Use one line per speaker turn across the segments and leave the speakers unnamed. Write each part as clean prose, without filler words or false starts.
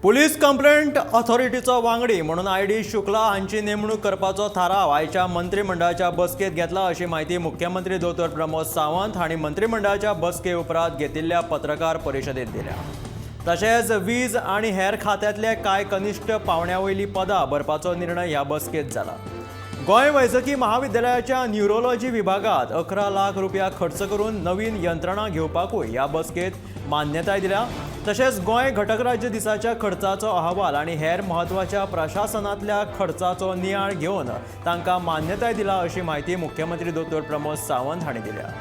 Police complaint ऑथॉरिटीचो वांगडी म्हणून I D Shukla हांची नेमणूक करपाचो थाराव आयच्या मंत्रिमंडळाच्या बसकेत घेतला अशी म्हायती मुख्यमंत्री दोतोर प्रमोद सावंत हांणी मंत्रिमंडळाच्या बसके उपरांत घेतिल्ल्या पत्रकार परिशदेत दिल्या. तशेंच वीज आनी हेर खात्यांतले कांय कनिश्ठ पावंड्या वयलीं पदां भरपाचो निर्णय ह्या बसकेत जाला. गोंय वैजकी महाविद्यालयाच्या न्युरोलॉजी विभागात 11 लाख रुपया खर्च करून नवीन यंत्रणा घेवपाकूय ह्या बसकेत मान्यताय दिल्या. तशेंच गोंय घटक राज्य दिसाच्या खर्चाचो अहवाल आनी हेर म्हत्वाच्या प्रशासनांतल्या खर्चाचो नियाळ घेवन तांकां मान्यताय दिला अशी म्हायती मुख्यमंत्री दोतोर प्रमोद सावंत हांणी दिल्या.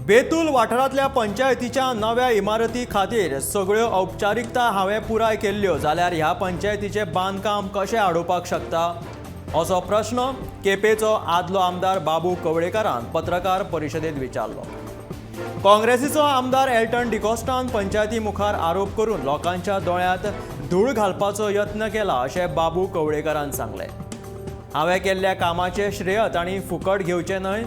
बेतूल वाठारांतल्या पंचायतीच्या नव्या इमारती खातीर सगळ्यो औपचारिकता हांवें पुराय केल्ल्यो जाल्यार ह्या पंचायतीचें बांदकाम कशें आडोवपाक शकता असो प्रश्न केपेचो आदलो आमदार बाबू कवळेकारान पत्रकार परिशदेंत विचारलो. काँग्रेसीचो आमदार एल्टन डिकॉस्टान पंचायती मुखार आरोप करून लोकांच्या दोळ्यांत धूळ घालपाचो यत्न केला अशें बाबू कवळेकारान सांगलें. हांवें केल्ल्या कामाचें श्रेय तांणी फुकट घेवचें न्हय.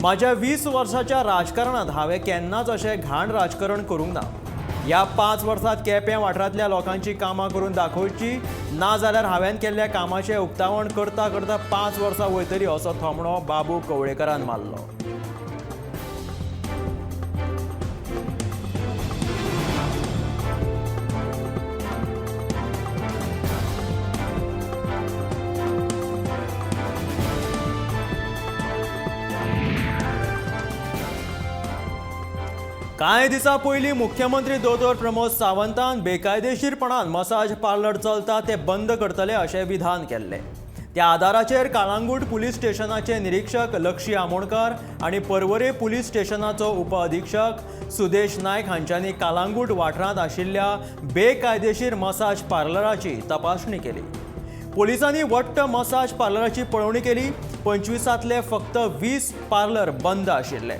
म्हाज्या 20 वर्साच्या राजकारणांत हांवें केन्नाच अशें घाण राजकारण करूंक ना. ह्या 5 वर्सांत केपें वाठारांतल्या लोकांची कामां करून दाखोवची ना जाल्यार हांवें केल्ल्या कामाचें उक्तावण करता करता 5 वर्सां वयतली असो थोमणो बाबू कवळेकारान मारलो. कांय दिसां पयलीं मुख्यमंत्री दोतोर प्रमोद सावंतान बेकायदेशीरपणान मसाज पार्लर चलता ते बंद करतले अशें विधान केल्लें. त्या आदाराचेर काळांगूट पुलीस स्टेशनाचे निरीक्षक लक्षी आमोणकर आनी पर्वरे पुलीस स्टेशनाचो उपअधिक्षक सुदेश नायक हांच्यांनी कालांगूट वाठारांत आशिल्ल्या बेकायदेशीर मसाज पार्लराची तपासणी केली. पोलिसांनी वट्ट मसाज पार्लराची पळोवणी केली. 25तांतले फक्त 20 पार्लर बंद आशिल्ले.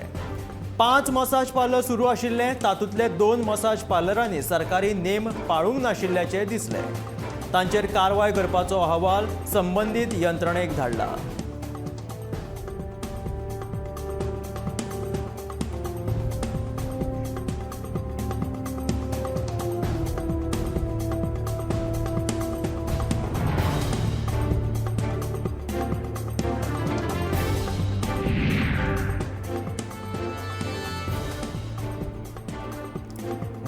5 मसाज पार्लर सुरू आशिल्ले. तातूंतले 2 मसाज पार्लरांनी सरकारी नेम पाळूंक नाशिल्ल्याचें दिसलें. तांचेर कारवाय करपाचो अहवाल संबंदीत यंत्रणेक धाडला.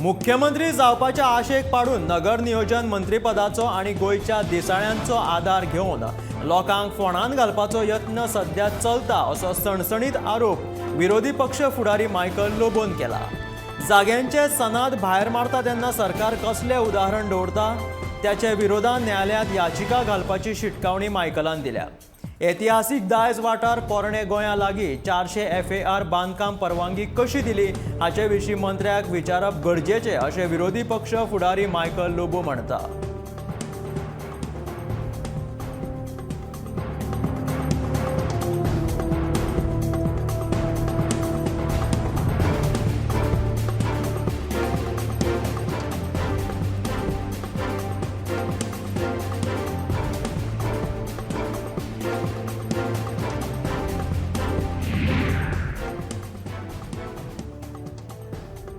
मुख्यमंत्री जावपाच्या आशेक पाडून नगर नियोजन मंत्रीपदाचो आनी गोंयच्या दिसाळ्यांचो आदार घेवन लोकांक फोंडांत घालपाचो यत्न सध्या चलता असो सणसणीत आरोप विरोधी पक्ष फुडारी मायकल लोबोन केला. जाग्यांचे सनाद भायर मारता तेन्ना सरकार कसलें उदाहरण दवरता त्याचे विरोधात न्यायालयांत याचिका घालपाची शिटकावणी मायकलान दिल्या. ऐतिहासिक दायज वाठार पोरणे गोंया लागीं 400 FAR बांदकाम परवानगी कशी दिली हाचे विशीं मंत्र्याक विचारप गरजेचें अशें विरोधी पक्ष फुडारी मायकल लोबो म्हणटा.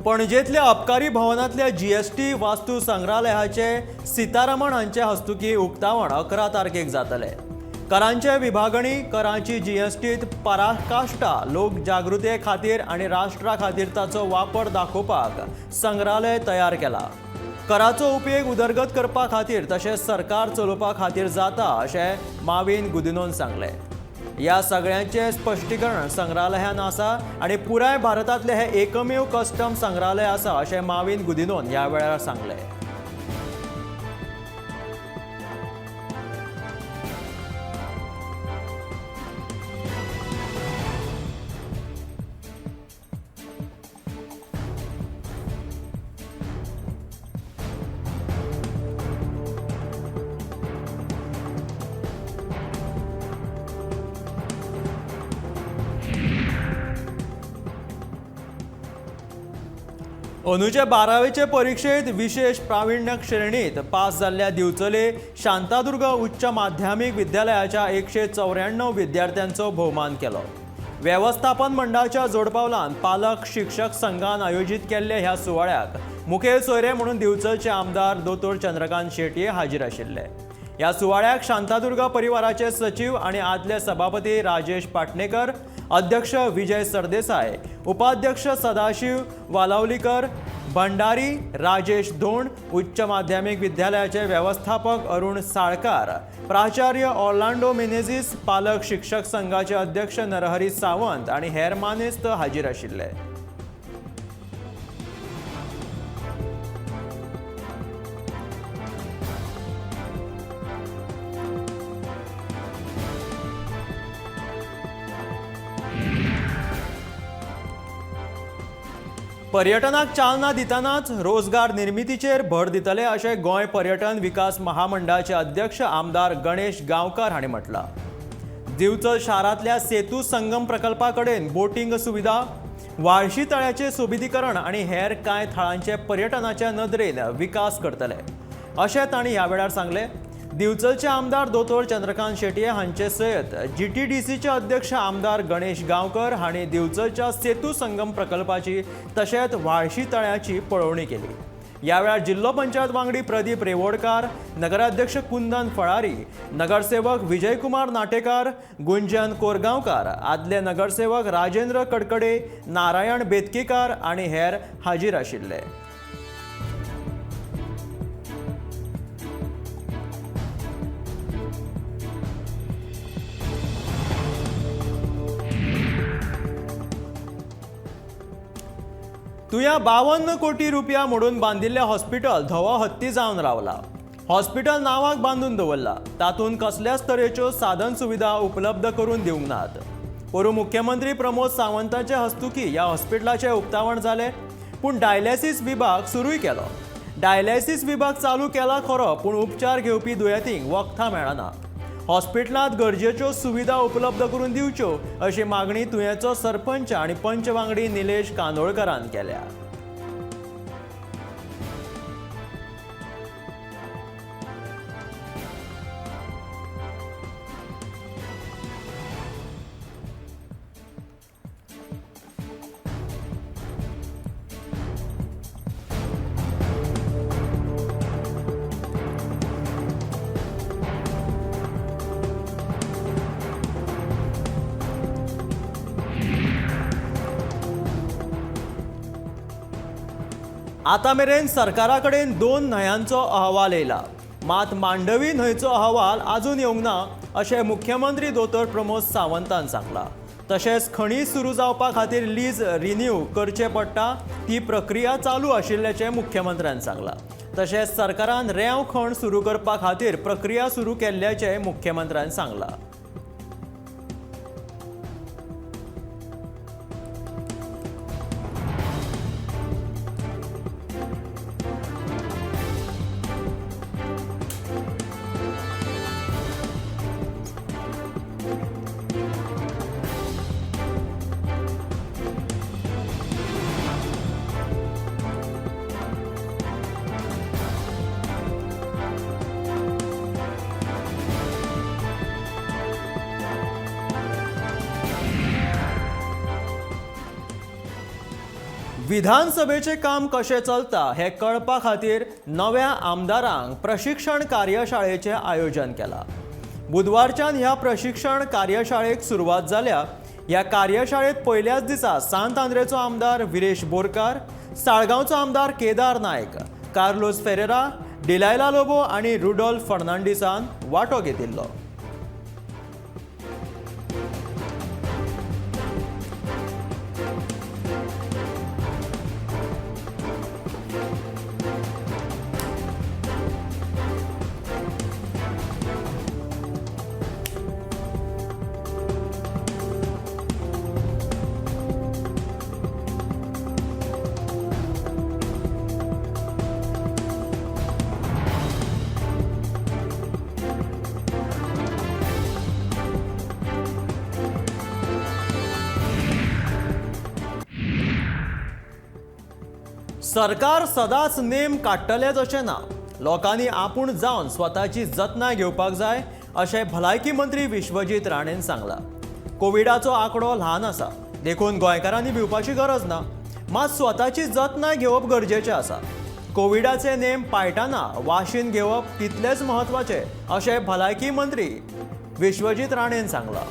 पणजेंतल्या अबकारी भवनांतल्या GST वास्तू संग्रहालयाचे सीतारामन हांचे हस्तुकी उक्तावण 11 तारखेक जातलें. करांचे विभागणी, करांची GSTत पराकाष्ठा, लोक जागृते खातीर आनी राष्ट्रा खातीर ताचो वापर दाखोवपाक संग्रहालय तयार केला. कराचो उपेग उदरगत करपा खातीर तशेंच सरकार चलोवपा खातीर जाता अशें माविन गुदिनोन सांगलें. ह्या सगळ्यांचें स्पश्टीकरण संग्रहालयान आसा आनी पुराय भारतांतलें हें एकमेव कस्टम संग्रहालय आसा अशें माविन गुदिनोन ह्या वेळार सांगलें. अंदूचे 12वेचे परिक्षेत विशेष प्राविण्य श्रेणीत पास जाल्ल्या दिवचले शांतादुर्गा उच्च माध्यमीक विद्यालयाच्या 194 विद्यार्थ्यांचो भोवमान केलो। वेवस्थापन मंडळाच्या जोडपावलान पालक शिक्षक संघान आयोजीत केल्ल्या ह्या सुवाळ्याक मुखेल सोयरे म्हणून दिवचलचे आमदार दोतोर चंद्रकांत शेटये हाजीर आशिल्ले। ह्या सुवाळ्याक शांतादुर्गा परिवाराचे सचिव आणि आदले सभापती राजेश पाटणेकर, अध्यक्ष विजय सरदेसाय, उपाध्यक्ष सदाशिव वालावलीकर, भंडारी राजेश धोंड, उच्च माध्यमिक विद्यालयाचे व्यवस्थापक अरुण साळकार, प्राचार्य ऑर्लांडो मेनेझिस, पालक शिक्षक संघाचे अध्यक्ष नरहरी सावंत आणि हेर मानेस्त हाजीर आशिल्ले। पर्यटनाक चालना दितनाच रोजगार निर्मितीचेर भर दितले अशें गोंय पर्यटन विकास महामंडळाचे अध्यक्ष आमदार गणेश गांवकार हांणी म्हटलां। दिवचल शारांतल्या सेतू संगम प्रकल्पा कडेन बोटिंग सुविधा, व्हाळशी तळ्याचें सोबितीकरण आनी हेर कांय थळांचे पर्यटनाच्या नदरेन विकास करतले अशें तांणी ह्या वेळार सांगलें। दिवचलचे आमदार दोतोर चंद्रकांत शेटये हांचे सयत जीटीडीसीचे अध्यक्ष आमदार गणेश गांवकर हांणी दिवचलच्या सेतू संगम प्रकल्पाची तशेंच व्हाळशी तळ्याची पळोवणी केली। ह्या वेळार जिल्लो पंचायत वांगडी प्रदीप रेवोडकार, नगराध्यक्ष कुंदन फळारी, नगरसेवक विजयकुमार नाटेकार, गुंजन कोरगांवकार, आदले नगरसेवक राजेंद्र कडकडे, नारायण बेतकीकार आनी हेर हाजीर आशिल्ले। तुया 52 कोटी रुपया मोडून बांदिल्लें हॉस्पिटल धवो हत्ती जावन रावला। हॉस्पिटल नांवाक बांदून दवरला, तातूंत कसल्याच तरेच्यो साधन सुविधा उपलब्ध करून दिवंक नात। पोरूं मुख्यमंत्री प्रमोद सावंताचे हस्तुकी ह्या हॉस्पिटलाचें उक्तावण जालें, पूण डायलिसिस विभाग सुरूय केलो। डायलिसिस विभाग चालू केला खरो, पूण उपचार घेवपी दुयेंतींक वखदां मेळना। हॉस्पिटलांत गरजेच्यो सुविधा उपलब्ध करून दिवच्यो अशी मागणी तुयेंचो सरपंच आनी पंच वांगडी निलेश कांदोळकरान केल्या। आतां मेरेन सरकारा कडेन 2 न्हंयांचो अहवाल येयला, मात मांडवी न्हंयचो अहवाल आजून येवंक ना अशें मुख्यमंत्री दोतोर प्रमोद सावंतान सांगलां। तशेंच खणी सुरू जावपा खातीर लीज रिन्यू करचें पडटा, ती प्रक्रिया चालू आशिल्ल्याचें मुख्यमंत्र्यान सांगलां। तशेंच सरकारान रेंव खण सुरू करपा खातीर प्रक्रिया सुरू केल्ल्याचें मुख्यमंत्र्यान सांगलां। विधानसभेचे काम कशें चलता हें कळपा खातीर नव्या आमदारांक प्रशिक्षण कार्यशाळेचें आयोजन केलां। बुधवारच्यान ह्या प्रशिक्षण कार्यशाळेक सुरवात जाल्या। ह्या कार्यशाळेत पयल्याच दिसा सांत आंद्रेचो आमदार विरेश बोरकार, साळगांवचो आमदार केदार नायक, कार्लोस फेरेरा, डिलायला लोबो आनी रुडोल्फ फर्नांडीसान वांटो घेतिल्लो। सरकार सदांच नेम काडटलेच अशें ना, लोकांनी आपूण जावन स्वताची जतनाय घेवपाक जाय अशें भलायकी मंत्री विश्वजीत राणेन सांगलां। कोविडाचो आंकडो ल्हान आसा देखून गोंयकारांनी भिवपाची गरज ना, मात स्वताची जतनाय घेवप गरजेचें आसा। कोविडाचे नेम पाळटाना वाशीन घेवप तितलेंच म्हत्वाचें अशें भलायकी मंत्री विश्वजीत राणेन सांगलां।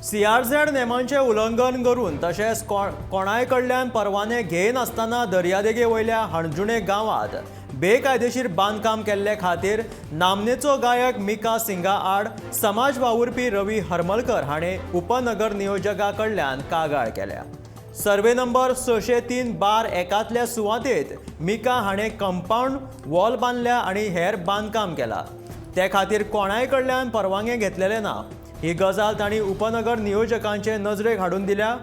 सीआरझेड नेमांचें उल्लंघन करून तशेंच कोणाय कडल्यान परवाने घेयनासतना दर्यादेगे वयल्या हणजुणे गांवांत बेकायदेशीर बांदकाम केल्ले खातीर नामनेचो गायक मिका सिंगा आड समाज वावुरपी रवी हरमलकर हाणें उपनगर नियोजका कडल्यान कागाळ केल्या। सर्वे नंबर 603/1 सुवातेत मिका हाणें कंपावंड वॉल बांदल्या आनी हेर बांदकाम केला, ते खातीर कोणाय कडल्यान परवानगी घेतलेले ना। ही गजाल तांणी उपनगर नियोजकांचे नजरेक हाडून दिल्या।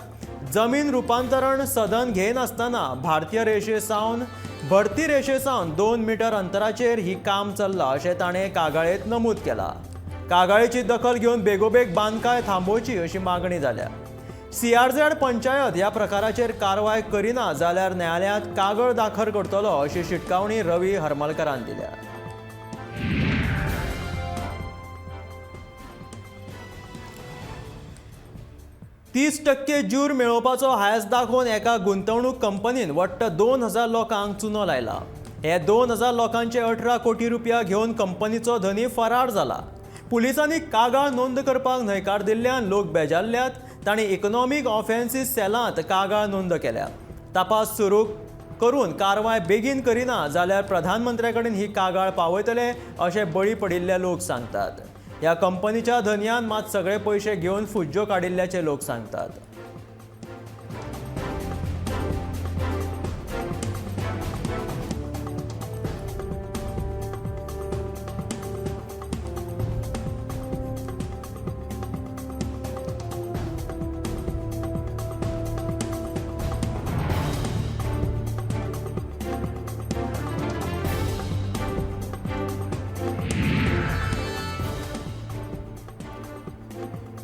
जमीन रुपांतरण सदन घेयनासतना भारतीय रेशे सावन भरती रेशे सावन 2 मिटर अंतराचेर ही काम चल्लां अशें ताणें कागाळेंत नमूद केलां। कागाळेची दखल घेवन बेगोबेग बांदकाय थांबोवची अशी मागणी जाल्या। सीआरझेड पंचायत ह्या प्रकाराचेर कारवाय करिना जाल्यार न्यायालयांत कागळ दाखल करतलो अशी शिटकावणी रवी हरमलकरान दिल्या। तीस टक्के ज्यूर मेळोवपाचो हांयस दाखोवन एका गुंतवणूक कंपनीन वट्ट 2000 लोकांक चुनो लायला। हे 2000 लोकांचे 18 कोटी रुपया घेवन कंपनीचो धनी फरार जाला। पुलिसांनी कागाळ नोंद करपाक न्हयकार दिल्ल्यान लोक बेजारल्यात। तांणी इकॉनॉमीक ऑफेन्सीस सेलांत कागाळ नोंद केल्या। तपास सुरू करून कारवाय बेगीन करिना जाल्यार प्रधानमंत्र्या कडेन ही कागाळ पावयतले अशें बळी पडिल्ले लोक सांगतात। ह्या कंपनीच्या धनयान मात सगळे पयशे घेवन फुज्जो काडिल्ल्याचे लोक सांगतात।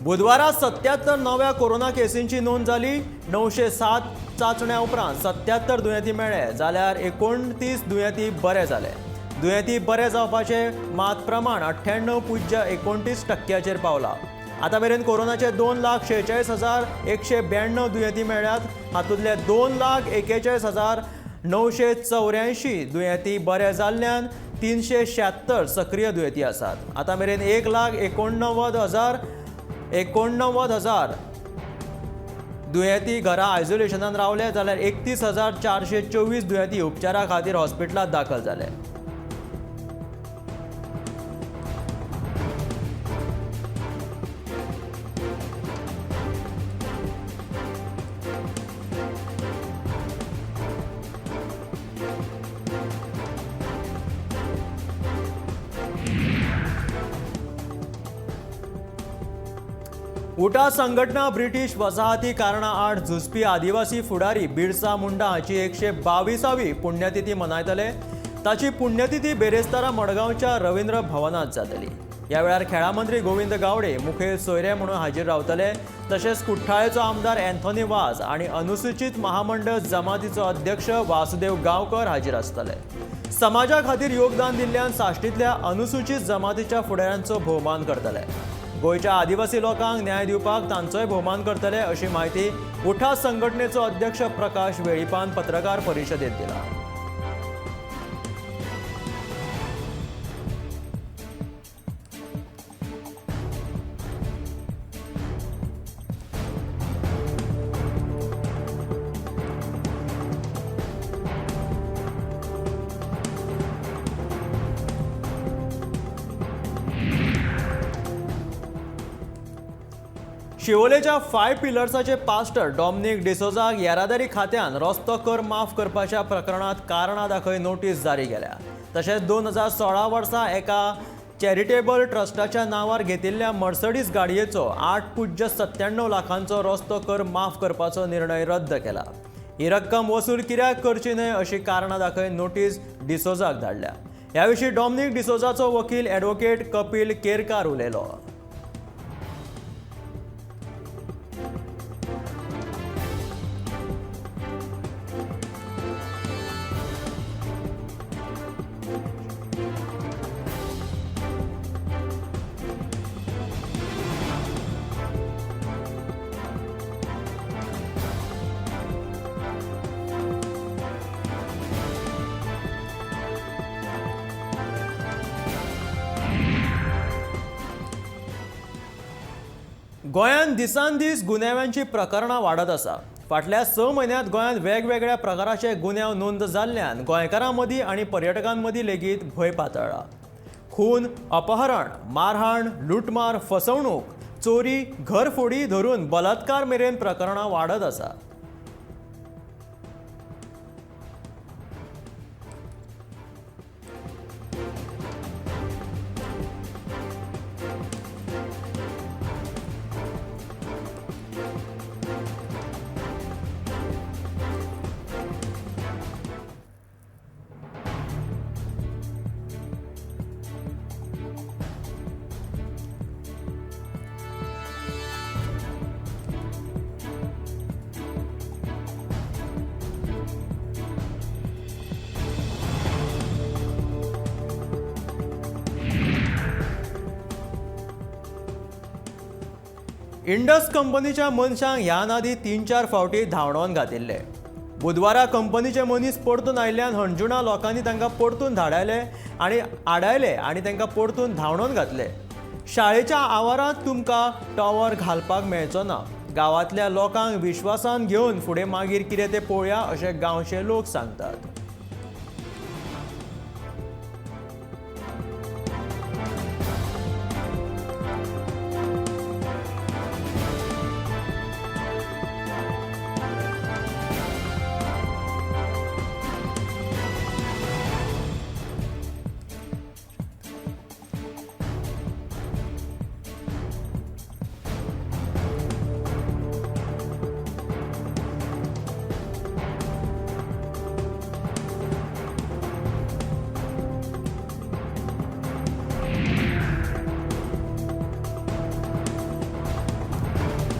बुधवारा 77 नव्या कोरोना केसींची नोंद जाली। 907 चांचण्या उपरांत 77 दुयेंती मेळ्ळे जाल्यार 29 दुयेंती बरे जाले। दुयेंती बरे जावपाचे मात प्रमाण 98.29% पावला। आतां मेरेन कोरोनाचे 2,46,192 दुयेंती मेळ्ळ्यात। हातूंतले 2,41,984 दुयेंती बरे जाल्ल्यान 376 सक्रीय दुयेंती आसात। आतां मेरेन 1,89,000 दुयेंती घरा आयसोलेशनान रावले जाल्यार 31,424 दुयेंती उपचारा खातीर हॉस्पिटलांत दाखल जाले। उटा संघटना ब्रिटीश वसाहती कारणा आड झुजपी आदिवासी फुडारी बिरसा मुंडा हाची 122वी पुण्यतिथी मनयतले। ताची पुण्यतिथी बेरेस्तारा मडगांवच्या रवींद्र भवनांत जातली। ह्या वेळार खेळा मंत्री गोविंद गावडे मुखेल सोयरे म्हणून हाजीर रावतले। तशेंच कुठ्ठाळेचो आमदार अँथोनी वाज आनी अनुसूचित महामंडळ जमातीचो अध्यक्ष वासुदेव गांवकर हाजीर आसतले। समाजा खातीर योगदान दिल्ल्यान साश्टींतल्या अनुसूचित जमातीच्या फुडाऱ्यांचो भोवमान करतले। गोंयच्या आदिवासी लोकांक न्याय दिवपाक तांचोय भोवमान करतले अशी म्हायती उठा संघटनेचो अध्यक्ष प्रकाश वेळीपान पत्रकार परिशदेत दिला। शिवोलेच्या 5 पिलर्साचे पास्टर डॉमनिक डिसोजाक येरादारी खात्यान रस्तो कर माफ करपाच्या प्रकरणात कारणां दाखय नोटीस जारी केल्या. तशेंच 2016 वर्सा एका चॅरिटेबल ट्रस्टाच्या नांवार घेतिल्ल्या मर्सडीज गाडयेचो 8.97 लाखांचो रस्तो कर माफ करपाचो निर्णय रद्द केला. ही रक्कम वसूल कित्याक करची न्हय अशी कारणां दाखय नोटीस डिसोजाक धाडल्या. ह्या विशीं डॉमनिक डिसोजाचो वकील ॲडव्होकेट कपिल केरकार उलयलो. गोंयांत दिसान दीस गुन्यांवांची प्रकरणां वाडत आसा. फाटल्या 6 म्हयन्यांत गोंयांत वेगवेगळ्या प्रकाराचे गुन्यांव नोंद जाल्ल्यान गोंयकारां मदीं आनी पर्यटकां मदीं लेगीत भंय पातळ्ळा. खून, अपहरण, मारहाण, लुटमार, फसवणूक, चोरी, घरफोडी धरून बलात्कार मेरेन प्रकरणां वाडत आसा. इंडस कंपनीच्या मनशांक ह्या आदीं 3-4 फावटी धांवडोवन घातिल्ले. बुधवारा कंपनीचे मनीस परतून आयिल्ल्यान हणजुणा लोकांनी तांकां परतून धाडायले आनी आडायले आनी तांकां परतून धांवडोवन घातले. शाळेच्या आवारांत तुमकां टॉवर घालपाक मेळचो ना. गांवांतल्या लोकांक विश्वासान घेवन फुडें मागीर कितें तें पळोवया अशें गांवचे लोक सांगतात.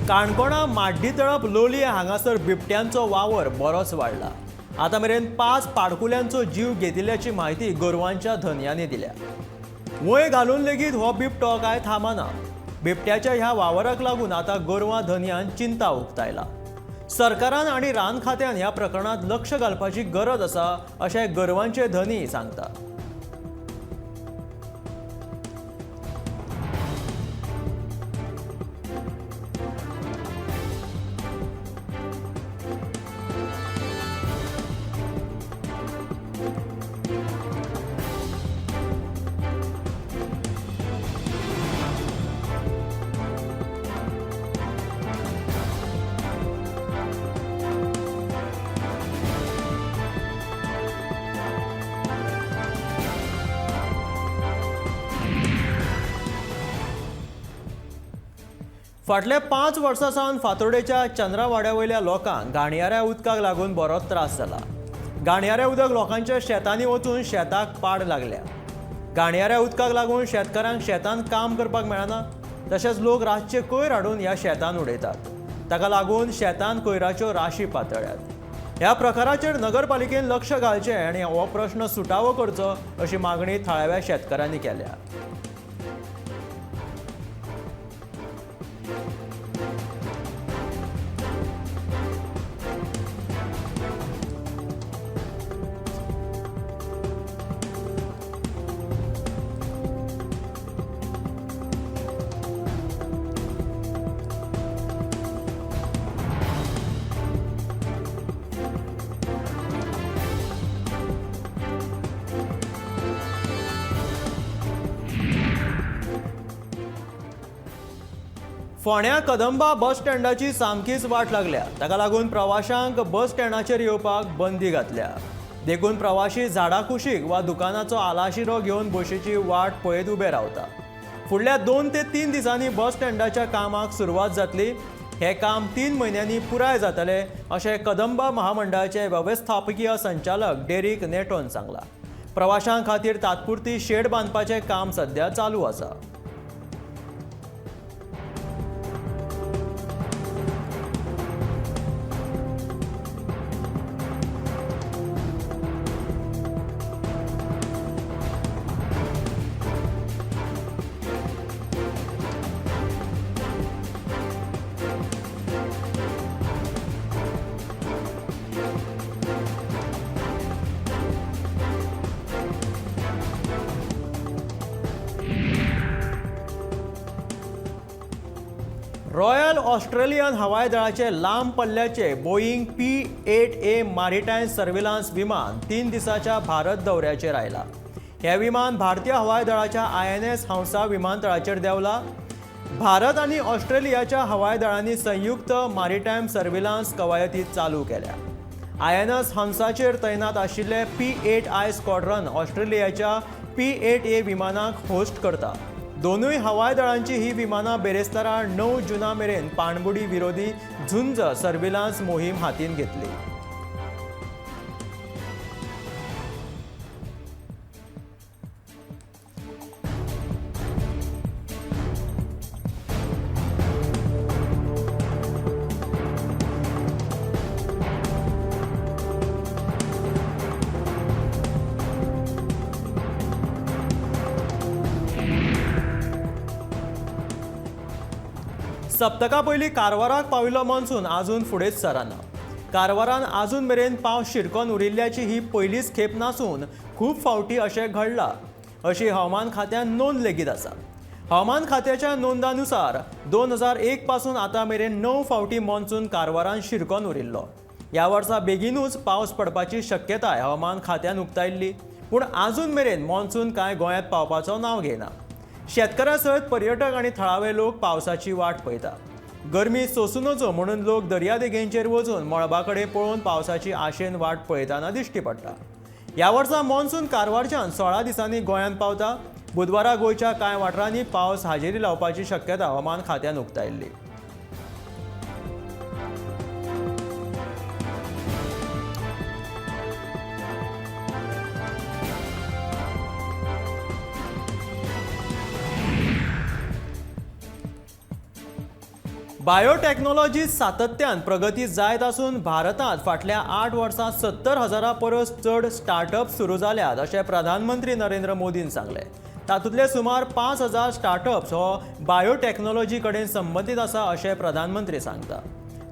काणकोणा माड्डी तळप लोलये हांगासर बिबट्यांचो वावर बरोच वाडला. आतां मेरेन 5 पाडकुल्यांचो जीव घेतिल्ल्याची म्हायती गोरवांच्या धनयांनी दिल्या. वंय घालून लेगीत हो बिबटो काय थांबना. बिबट्याच्या ह्या वावराक लागून आतां गोरवां धनयान चिंता उक्तायला. सरकारान आनी रान खात्यान ह्या प्रकरणांत लक्ष घालपाची गरज आसा अशें गोरवांचे धनी सांगता. फाटल्या 5 वर्सां सावन फातोर्डेच्या चंद्रावाड्या वयल्या लोकांक घाणयाऱ्या उदकाक लागून बरोच त्रास जाला. घाणयाऱ्या उदक लोकांच्या शेतांनी वचून शेताक पाड लागल्या. घाणयाऱ्या उदकाक लागून शेतकारांक शेतांत काम करपाक मेळना. तशेंच लोक रातचे कोयर हाडून ह्या शेतांत उडयतात. ताका लागून शेतांत कोयराच्यो राशी पातळ्यात. ह्या प्रकाराचेर नगरपालिकेन लक्ष घालचें आनी हो प्रश्न सुटावो करचो अशी मागणी थळाव्या शेतकारांनी केल्या. फोंड्या कदंबा बस स्टँडाची सामकीच वाट लागल्या. ताका लागून प्रवाशांक बस स्टँडाचेर येवपाक बंदी घातल्या. देखून प्रवाशी झाडा कुशीक वा दुकानाचो आलाशिरो घेवन बशीची वाट पळयत उबे रावता. फुडल्या 2 ते 3 दिसांनी बस स्टँडाच्या कामाक सुरवात जातली. हे काम 3 म्हयन्यांनी पुराय जातले अशें कदंबा महामंडळाचे वेवस्थापकीय संचालक डेरिक नेटोन सांगला. प्रवाशां खातीर तात्पुरती शेड बांदपाचें काम सध्या चालू आसा. रॉयल ऑस्ट्रेलियन हवाई दळाचे लांब पल्ल्याचे बोईंग P-8A maritime surveillance विमान 3 दिसाच्या भारत दौऱ्याचेर आयला. हे विमान भारतीय हवाई दळाच्या INS Hansa विमानतळाचेर देंवला. भारत आनी ऑस्ट्रेलियाच्या हवाई दळांनी संयुक्त मारिटायम सर्व्हिलान्स कवायती चालू केल्या. INS हंसाचेर तैनात आशिल्ले P-8I squadron ऑस्ट्रेलियाच्या P-8A विमानाक होस्ट करता. दोनूय हवाई दळांची ही विमानां बेरेस्तारा 9 जुना मेरेन पाणबुडी विरोधी झुंज सर्व्हिलान्स मोहीम हातीन घेतली. सप्तका पयलीं कारवाराक पाविल्लो मॉन्सून आजून फुडेंच सरना. कारवारान आजून मेरेन पावस शिरकोन उरिल्ल्याची ही पयलीच खेप नासून खूब फावटी अशें घडलां अशी हवामान खात्यान नोंद लेगीत आसा. हवामान खात्याच्या नोंदानुसार 2001 पासून आतां मेरेन 9 फावटी मॉन्सून कारवारान शिरकोन उरिल्लो. ह्या वर्सा बेगीनूच पावस पडपाची शक्यताय हवामान खात्यान उक्तायल्ली, पूण आजून मेरेन मॉन्सून कांय गोंयांत पावपाचो नांव घेयना. शेतकारां सयत पर्यटक आनी थळावे लोक पावसाची वाट पळयता. गरमी सोसूं नजो म्हणून लोक दर्यादेगेंचेर वचून मळबा कडेन पळोवन पावसाची आशेन वाट पळयतना दिश्टी पडटा. ह्या वर्सा मॉन्सून कारवारच्यान 16 दिसांनी गोंयांत पावता. बुधवारा गोंयच्या कांय वाठारांनी पावस हाजेरी लावपाची शक्यता हवामान खात्यान उक्तायल्ली. बायोटेक्नॉलॉजी सातत्यान प्रगती जायत आसून भारतांत फाटल्या 8 वर्सां 70,000 परस चड स्टार्टअप सुरू जाल्यात अशें प्रधानमंत्री नरेंद्र मोदीन सांगलें. तातूंतले सुमार 5,000 स्टार्टअप्स हो बायोटेक्नॉलॉजी कडेन संबंदीत आसा अशें प्रधानमंत्री सांगता.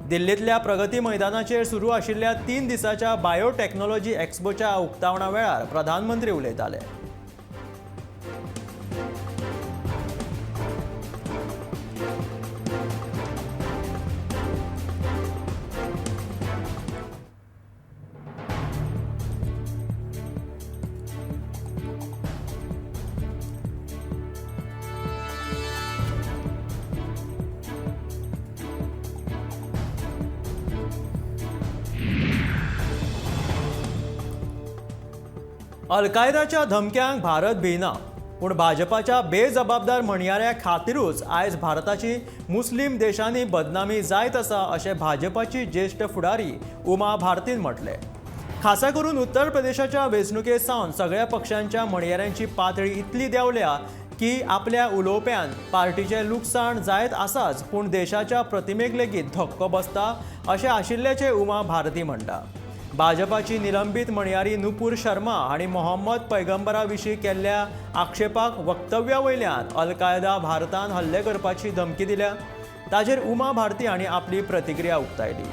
दिल्लींतल्या प्रगती मैदानाचेर सुरू आशिल्ल्या 3 दिसांच्या बायोटेक्नॉलॉजी एक्स्पोच्या उक्तावणा वेळार प्रधानमंत्री उलयताले. अल-कायदाच्या धमक्यांक भारत भिना, पूण भाजपाच्या बेजबाबदार म्हणयाऱ्या खातीरूच आयज भारताची मुस्लीम देशांनी बदनामी जायत आसा अशें भाजपाची ज्येश्ठ फुडारी उमा भारतीन म्हटलें. खासा करून उत्तर प्रदेशाच्या वेंचणुके सावन सगळ्या पक्षांच्या म्हणयाऱ्यांची पातळी इतली देंवल्या की आपल्या उलोवप्यान पार्टीचें लुकसाण जायत आसाच, पूण देशाच्या प्रतिमेक लेगीत धक्को बसता अशें आशिल्ल्याचें उमा भारती म्हणटा. भाजपाची निलंबीत म्हणयारी नुपूर शर्मा हांणी मोहम्मद पैगंबरा विशीं केल्ल्या आक्षेपाक वक्तव्या वयल्यान अल कायदा भारतान हल्ले करपाची धमकी दिल्या. ताचेर उमा भारती हांणी आपली प्रतिक्रिया उक्तायली.